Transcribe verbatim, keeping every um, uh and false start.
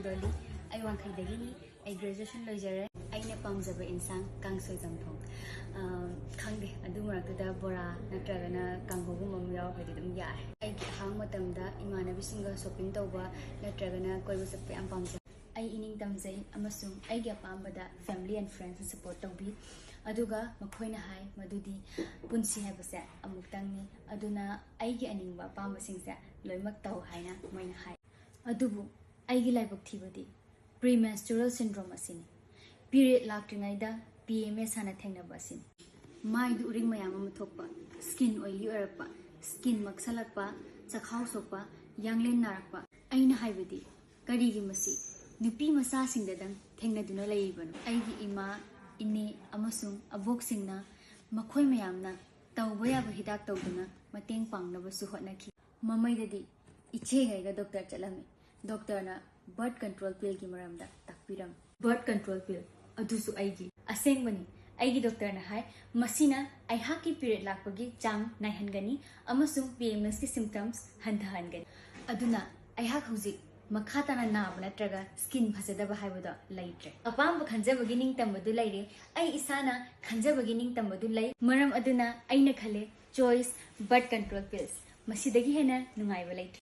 ꯗꯣꯂꯤ꯫ ꯑꯩ ꯋꯥꯡꯈꯩꯗꯒꯤꯅꯤ꯫ ꯑꯩ ꯒ꯭ꯔꯦꯖꯨꯑꯦꯁꯟ ꯂꯣꯏꯖꯔꯦ꯫ ꯑꯩꯅ ꯄꯥꯝꯖꯕ ꯏꯟꯁꯥꯡ ꯀꯥꯡꯁꯣꯏ ꯆꯝꯊꯣꯡ꯫ ꯑ, ꯈꯪꯗꯦ, ꯑꯗꯨ ꯃꯔꯛꯇꯨꯗ ꯕꯣꯔꯥ ꯅꯠꯇ꯭ꯔꯒꯅ ꯀꯥꯡꯍꯧꯒꯨꯝꯕ ꯑꯃ ꯌꯥꯎꯔꯒꯗꯤ ꯑꯗꯨꯝ ꯌꯥꯔꯦ꯫ ꯑꯩꯒꯤ ꯑꯍꯥꯡꯕ ꯃꯇꯝꯗ ꯏꯃꯥꯟꯅꯕꯤꯁꯤꯡꯒ ꯁꯣꯞꯄꯤꯡ ꯇꯧꯕ ꯅꯠꯇ꯭ꯔꯒꯅ ꯀꯣꯏꯕ ꯆꯠꯄ ꯌꯥꯝ ꯄꯥꯝꯖꯩ꯫ ꯑꯩ ꯏꯅꯤꯡ ꯇꯝꯖꯩ ꯑꯃꯁꯨꯡ ꯑꯩꯒꯤ ꯑꯄꯥꯝꯕꯗ family and friends support ꯇꯧꯕꯤ꯫ ꯑꯗꯨꯒ ꯃꯈꯣꯏꯅ ꯍꯥꯏ ꯃꯗꯨꯗꯤ ꯄꯨꯟꯁꯤ ꯍꯥꯏꯕꯁꯦ ꯑꯃꯨꯛꯇꯪꯅꯤ, ꯑꯗꯨꯅ ꯑꯩꯒꯤ ꯑꯅꯤꯡꯕ ꯑꯄꯥꯝꯕꯁꯤꯡꯁꯦ ꯂꯣꯏꯅꯃꯛ ꯇꯧ ꯍꯥꯏꯅ ꯃꯣꯏꯅ ꯍꯥꯏ꯫ ꯑꯗꯨꯕꯨ ꯑꯩꯒꯤ ꯂꯥꯏꯕꯛ ꯊꯤꯕꯗꯤ premenstrual syndrome ꯑꯁꯤꯅꯤ꯫ ꯄꯤꯔꯤꯌꯗ ꯂꯥꯛꯇ꯭ꯔꯤꯉꯩꯗ ꯄꯤ ꯑꯦꯝ ꯑꯦꯁ ꯍꯥꯟꯅ ꯊꯦꯡꯅꯕ ꯑꯁꯤꯅꯤ꯫ ꯃꯥꯏꯗ ꯎꯔꯤꯡ ꯃꯌꯥꯝ ꯑꯃ ꯊꯣꯛꯄ, skin oily ꯑꯣꯏꯔꯛꯄ, skin ꯃꯛꯁꯜꯂꯛꯄ, ꯆꯈꯥꯎ ꯁꯣꯛꯄ, ꯌꯥꯡꯂꯦꯟ ꯅꯥꯔꯛꯄ꯫ ꯑꯩꯅ ꯍꯥꯏꯕꯗꯤ, ꯀꯔꯤꯒꯤ ꯃꯁꯤ ꯅꯨꯄꯤ ꯃꯆꯥꯁꯤꯡꯗꯗꯪ ꯊꯦꯡꯅꯗꯨꯅ ꯂꯩꯔꯤꯕꯅꯣ? ꯑꯩꯒꯤ ꯏꯃꯥ, ꯏꯅꯦ ꯑꯃꯁꯨꯡ ꯑꯕꯣꯛꯁꯤꯡꯅ ꯃꯈꯣꯏ ꯃꯌꯥꯝꯅ ꯇꯧꯕ ꯌꯥꯕ ꯍꯤꯗꯥꯛ ꯇꯧꯗꯨꯅ ꯃꯇꯦꯡ ꯄꯥꯡꯅꯕꯁꯨ ꯍꯣꯠꯅꯈꯤ꯫ ꯃꯃꯩꯗꯗꯤ ꯏꯆꯦꯒꯩꯒ ꯗꯣꯛꯇꯔ ꯆꯠꯂꯝꯃꯤ꯫ ꯗꯣꯛꯇꯔꯅ birth control pillꯒꯤ ꯃꯔꯝꯗ ꯇꯥꯛꯄꯤꯔꯝꯃꯤ꯫ Birth control pill ꯑꯗꯨꯁꯨ ꯑꯩꯒꯤ꯫ ꯑꯁꯦꯡꯕꯅꯤ, ꯑꯩꯒꯤ ꯗꯣꯛꯇꯔꯅ ꯍꯥꯏ, ꯃꯁꯤꯅ ꯑꯩꯍꯥꯛꯀꯤ ꯄꯤꯔꯤꯌꯗ ꯂꯥꯛꯄꯒꯤ ꯆꯥꯡ ꯅꯥꯏꯍꯟꯒꯅꯤ ꯑꯃꯁꯨꯡ ꯄꯤ ꯑꯦꯝ ꯑꯦꯁꯀꯤ symptoms ꯍꯟꯊꯍꯟꯒꯅꯤ꯫ ꯑꯗꯨꯅ ꯑꯩꯍꯥꯛ ꯍꯧꯖꯤꯛ ꯃꯈꯥ ꯇꯥꯅ ꯅꯥꯕ ꯅꯠꯇ꯭ꯔꯒ skin ꯐꯖꯗꯕ ꯍꯥꯏꯕꯗꯣ ꯂꯩꯇ꯭ꯔꯦ꯫ ꯑꯄꯥꯝꯕ ꯈꯟꯖꯕꯒꯤ ꯅꯤꯡꯇꯝꯕꯗꯨ ꯂꯩꯔꯦ꯫ ꯑꯩ ꯏꯁꯥꯅ ꯈꯟꯖꯕꯒꯤ ꯅꯤꯡꯇꯝꯕꯗꯨ ꯂꯩ꯫ ꯃꯔꯝ ꯑꯗꯨꯅ ꯑꯩꯅ ꯈꯜꯂꯦ, choice birth control pills꯫ ꯃꯁꯤꯗꯒꯤ ꯍꯦꯟꯅ ꯅꯨꯡꯉꯥꯏꯕ ꯂꯩꯇ꯭ꯔꯦ꯫